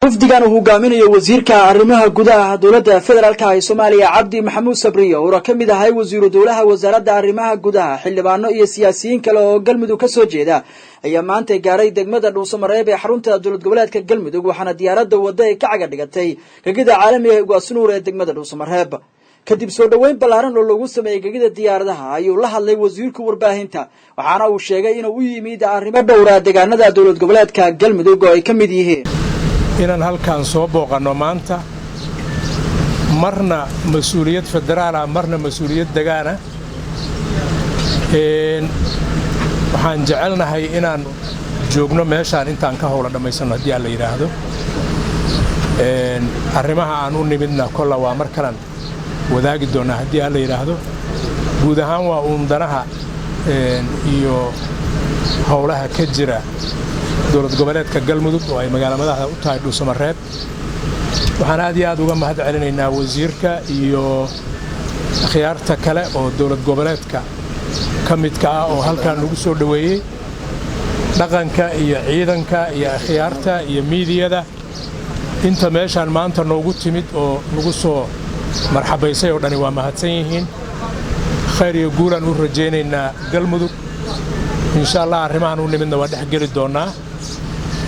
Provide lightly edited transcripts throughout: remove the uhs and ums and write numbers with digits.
Wafdigan uu hogaaminayo wasiirka arrimaha gudaha dowladda federaalka ee Soomaaliya, Cabdi Maxamuud Sabriyo, uuna ka mid ahay wasiiru dowlaha wasaaradda arrimaha gudaha, xildhibaano iyo siyaasiyiin kale oo Galmudug ka soo jeeda, ayaa maanta gaaray degmada Dhuusamareeb ee xarunta dowlad goboleedka Galmudug, waxaana diyaaradda wadda ay ka caga dhigatay gegida caalamiga Ugaasnuur ee degmada Dhuusamareeb. Kadib soo dhoweyn ballaaran oo lagu sameeyey gegida diyaaradaha, ayuu la hadlay wasiirka warbaahinta, waxaana uu sheegay inuu u yimid arrimo dhowra deegaanada dowlad goboleedka Galmudug oo ay ka mid yihiin inaan halkan soo booqanno maanta, marna mas-uuliyad federaal ah, marna mas-uuliyad degaana. Waxaan jecelnahay inaan joogno meeshaan intaan ka howla dhammaysanno, haddii aan la yidhaahdo. Arrimaha aan u nimidna kolla waa mar kalan wadaagi doonnaa, haddii aan la yidhaahdo. Guud ahaan waa uun danaha iyo howlaha ka jira dowlad goboleedka Galmudug oo ay magaala madaxda u tahay Dhuusamareeb. Waxaan aad iyo aad uga mahad celinaynaa wasiirka iyo akhyaarta kale oo dowlad goboleedka ka midka ah oo halkan nagu soo dhoweeyey, dhaqanka iyo ciidanka iyo akhyaarta iyo miidiyada inta meeshaan maanta noogu timid oo nagu soo marxabaysay oo dhani waa mahadsan yihiin. Khayr iyo guulaan u rajaynaynaa Galmudug, insha Allah. Arrimahan u nimidna waa dhex geli doonnaa,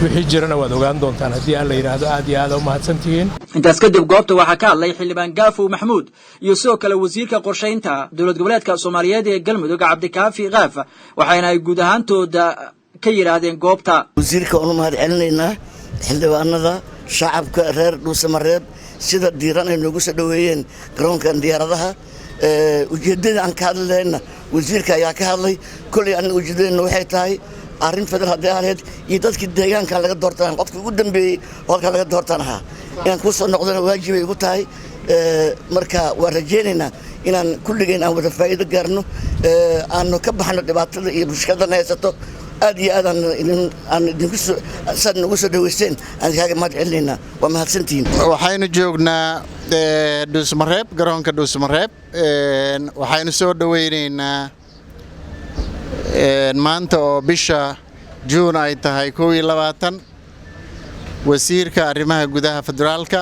wixii jirana waad ogaan doontaan, haddii aan la yidhaahdo. Aad iyo aada u mahadsantihiin. Intaas kadib goobta waxaa ka hadlay xildhibaan Gaafow Maxamuud iyo sidoo kale wasiirka qorshaynta dowlad goboleedka Soomaaliyeed ee Galmudug, Cabdikaafi Kaaf, waxayna ay guud ahaantooda ka yidhaahdeen goobta: Wasiirka waan u mahad celinaynaa, xildhibaanada, shacabka reer Dhuusamareeb sida diiran ay noogu soo dhoweeyeen garoonkan diyaaradaha. Ujeeddada aan ka hadli lahayna wasiirka ayaa ka hadlay. Kolley anna ujeeddadeenna waxay tahay arrin federal haddii ahayd iyo dadkii deegaankan laga doortaan, qofkii ugu dambeeyey oo halkan laga doortaan ahaa, inaan kuu soo noqdona waajibay igu tahay. Marka waan rajaynaynaa inaan kulligeen aan wada faa'iido gaarno, aanu ka baxno dhibaatada iyo mushkiladan haysato. Aad iyo aad aan idinku saad nagu soo dhaweysteen aan kaaga mahad celinaynaa. Waa mahadsantihiin. Waxaynu joognaa Dhuusmareeb, garoonka Dhuusmareeb. Waxaynu soo dhoweynaynaa maanta oo bisha Juun ay tahay 21 wasiirka arrimaha gudaha federaalka,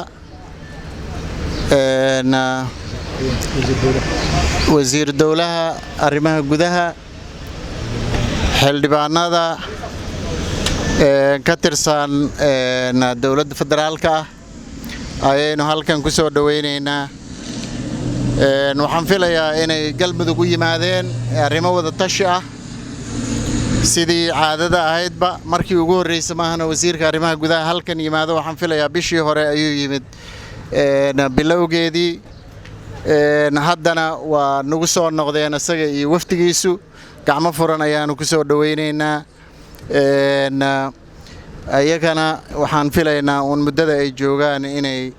wasiir dowlaha arrimaha gudaha, xildhibaanada ka tirsan dowladda federaalka ah ayaynu halkan ku soo dhoweynaynaa. Waxaan filayaa inay Galmudug u yimaadeen arrimo wada tashi ah, sidii caadada ahaydba. Markii ugu horreysa maahana wasiirka arrimaha gudaha halkan yimaado. Waxaan filayaa bishii hore ayuu yimid bilowgeedii, haddana waa nagu soo noqdeen isaga iyo wafdigiisu. Gacmo furan ayaanu ku soo dhoweynaynaa iyagana. Waxaan filaynaa uun muddada ay joogaan inay,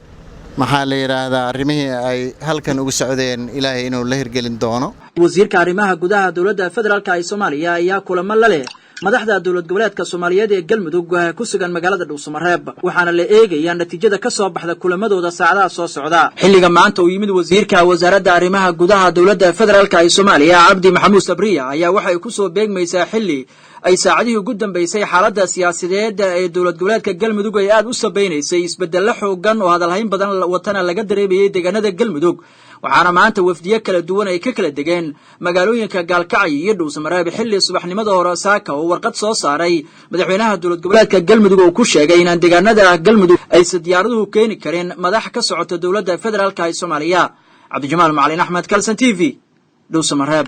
maxaa la yidhaahdaa, arrimihii ay halkan ugu socdeen Ilaahay inuu la hirgelin doono. Wasiirka arrimaha gudaha dowladda federaalka ee Soomaaliya ayaa kulamo la leh madaxda dowlad goboleedka Soomaaliyeed ee Galmudug ku sugan magaalada Dhuusamareeb, waxaana la eegayaa natiijada ka soo baxda kulamadooda saacadaha soo socda. Xilliga maanta uu yimid wasiirka wasaaradda arrimaha gudaha dowladda federaalka ee Soomaaliya, Cabdi Maxamuud Sabriya, ayaa waxay ku soo beegmaysaa xilli ay saacadihii ugu dambeysay xaaladda siyaasadeed ee dowlad goboleedka Galmudug ay aada u sabaynaysay isbeddello xoogan oo hadalhayn badan watana laga dareemayay deegaanada Galmudug, waxaana maanta wafdiyo kala duwan ay ka kala degeen magaalooyinka Gaalkacyo iyo Dhuusamareeb, xilli subaxnimada hore saaka oo warqad soo saaray madaxweynaha dowlad goboleedka Galmudug oo ku sheegay inaan deegaanada Galmudug aysan diyaaraduhu keeni karin madax ka socota dowladda federaalka ee Soomaaliya. Cabdijamaal Macalin Axmed, Kalson TV, Dhuusamareeb.